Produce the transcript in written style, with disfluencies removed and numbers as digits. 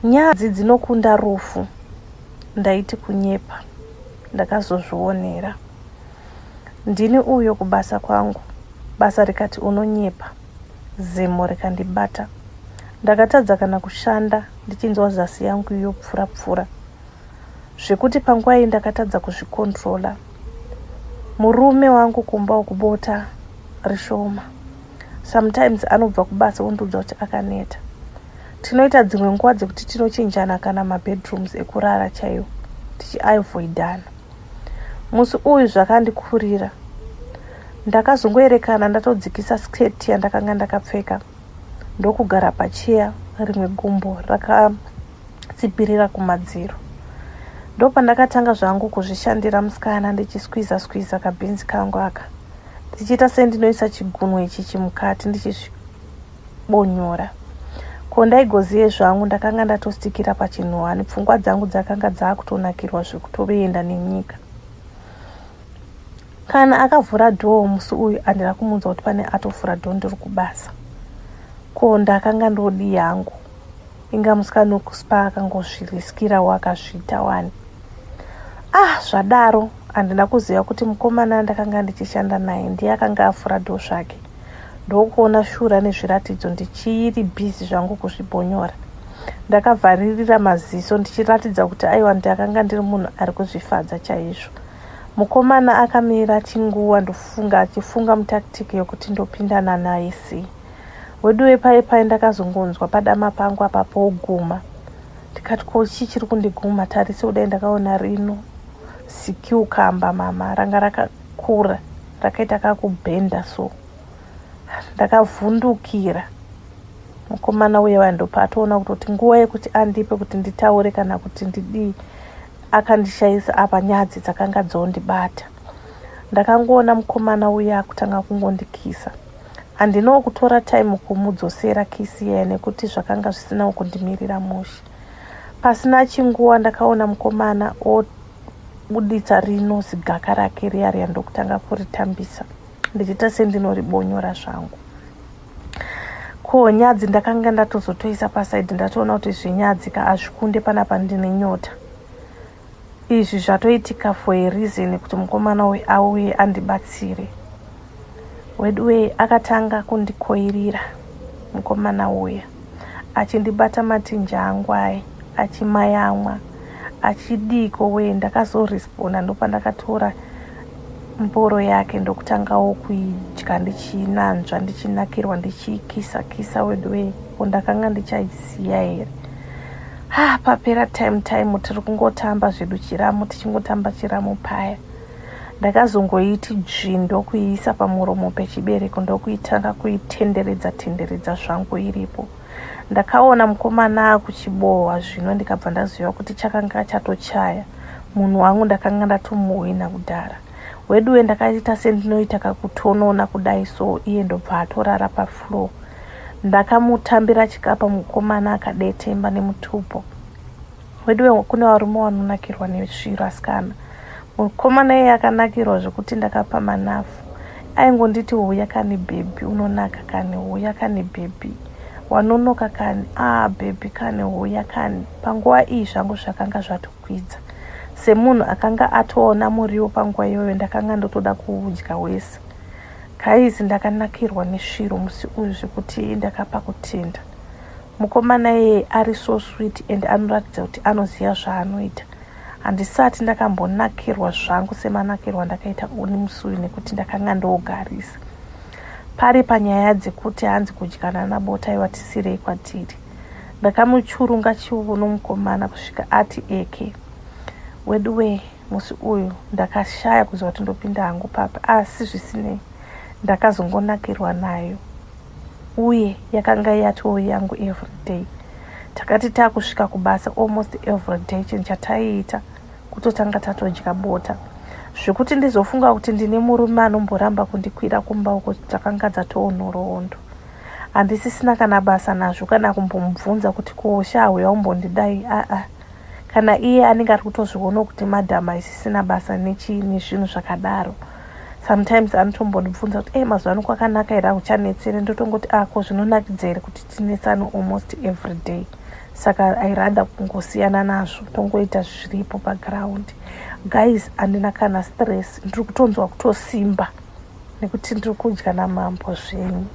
Nyadzi dzinokunda rufu. Ndaiti kunyepa. Ndakazozvionera. Ndini uyo kubasa kwangu. Basa rikati unonyepa. Zemo rikandibata. Ndakatadza kana kushanda ndichinzwa zasi yangu yopfura pfura. Zvekuti panguva iyi ndakatadza kuzvicontrola. Murume wangu kumba uku bota rishoma. Sometimes anobva kubasa ondiudza kuti akaneta. Tinoita dzimwe nguva dzekuti tinochinjana kana mabedrooms ekurara chaiwo tichiavoidana. Musi uyu zvakandikurira. Ndakazongoerekana ndatodzikisa skirt yandakanga ndakapfeka ndokugara pacheya rimwe gumbo rakatsipirira kumadziro. Ndopandakatanga zvangu kuzvishandira musikana ndichisquiza squiza kabhinzi kangu aka ndichiita sendinoisa chigunwe ichi chimukati ndichisvibonyora. Ko ndaigoziye zvangu ndakanga ndatostikira pachinhuhwani pfungwa dzangu dzakanga dzakutonakirwa zvekutoenda nenyika. Kana akavhura door musi uyu handina kumuudza kuti pane atovhura door ndiri kubasa. Ko ndakanga ndodii hangu inga musikana wekuspa akangozviriskirawo akazviita wani. Ah zvadaro handina kuziva kuti mukomana ndakanga ndichishanda naye ndiye akanga avhura door zvake. Ndokuona shura nezviratidzo ndichiri busy zvangu kuzvibonyora. Ndakavharirira maziso ndichiratidza kuti aiwa ndakanga ndiri munhu ari kuzvifadza chaizvo. Mukomana akamira chinguva ndofunga achifunga mutactic yokuti ndopindana naye sei. Weduwe paye paye ndakazongonzwa padama pangu apa poguma. Ndikati ko chii chiri kundiguma tarise kudai ndakaona rino zicucumber mama ranga rakakura rakaita kakubhenda so. Ndakavhundukira mukomana uye uya ndopaatoona kutoti nguva yekuti andipe kuti nditaure kana kuti ndidii akandishaisa apa nyadzi dzakanga dzondibata. Ndakangoona mukomana uya akutanga kungondikisa. Handinawo kutora time kumudzosera kisi iya nekuti zvakanga zvisinawo kundimirira mushe. Pasina chinguva ndakaona mukomana obuditsa rino zigaka rake riya riya ndokutanga kuritambisa ndichiita sendinoribonyora zvangu. Ko nyadzi ndakanga ndatozotoisa pasaidi ndatoona kuti zvenyadzi ka hazvikunde panapa ndine nyota. Izvi zvatoitika for a reason kuti mukomana uyu auye andibatsire. Weduwee akatanga kundikoirira mukomana uya achindibata matinji angu aya achimayamwa achidiiko wee ndakazoresponda ndopandakatora mboro yake ndokutangawo kuidya ndichinanzva ndichinakirwa ndichiikisa kisa weduwee ko ndakanga ndichaisiya here. Ha papera time time tiri kungotamba zvedu chiramu tichingotamba chiramu paya. Ndakazongoiti dzvi ndokuiisa pamuromo pechibereko ndokuitanga kuitenderedza tenderedza zvangu iripo. Ndakaona mukomana akuchibohwa zvino ndikabva ndaziva kuti chakanga chatochaya. Munhu wangu ndakanga ndatomuhwina kudhara. Weduwe ndakaita sendinoita kakutonona kudai so iye ndobva atorara pafloor. Ndakamutambira chikapa mukomana akadetemba nemutupo. Weduwe kune varume vanonakirwa nesviro asikana. Mukomana iye akanakirwa zvekuti ndakapa manafu. Aingonditi huya kani bhebhi unonaka kani huya kani bhebhi wanonoka kani ah bhebhi kani huya kani. Panguva iyi zvangu zvakanga zvatokwidza. Semunhu akanga atoona muriwo panguva iyoyo ndakanga ndotoda kuudya wese. Guys ndakanakirwa nesviro musi uyu zvekuti ndakapa kutenda. Mukomana iyeye ari so sweet and anoratidza kuti anoziva zvaanoita. Handisati ndakambonakirwa zvangu semanakirwa andakaita uni musi uyu nekuti ndakanga ndogarisa. Pari panyaya dzekuti hanzi kudyanana bota aiwa tisirei kwatiri. Ndakamuchurunga chiuno mukomana kusvika ati eke. Weduwee musi uyu ndakashaya kuziva kuti ndopinda hangu papi asi zvisinei ndakazongonakirwa nayo uye yakanga yatoo yangu everyday. Takati takusvika kubasa almost everyday chinhu chataiita kutotanga tatodya bota zvekuti ndizofunga kuti ndine murume anomboramba kundikwira kumba uko dzakanga dzatoo nhoroondo. Handisisina kana basa nazvo kana kumbomubvunza kuti ko shaa huya umbondidai aa kana iye anenge ari kutozviona kuti madam haisisina basa nechii nezvinhu zvakadaro. Sometimes anotombondibvunza kuti, "E, mazuva ano kwakanaka here? Hauchanetsere?" Ndotongoti, "Ako zvinonakidza here kuti tinetsane almost every day?" Saka I rather kungosiyana nazvo, tongoita zviripo paground. Guys, handina kana stress. Ndiri kutonzwa kutosimba nekuti ndiri kudya namambo zvenyu.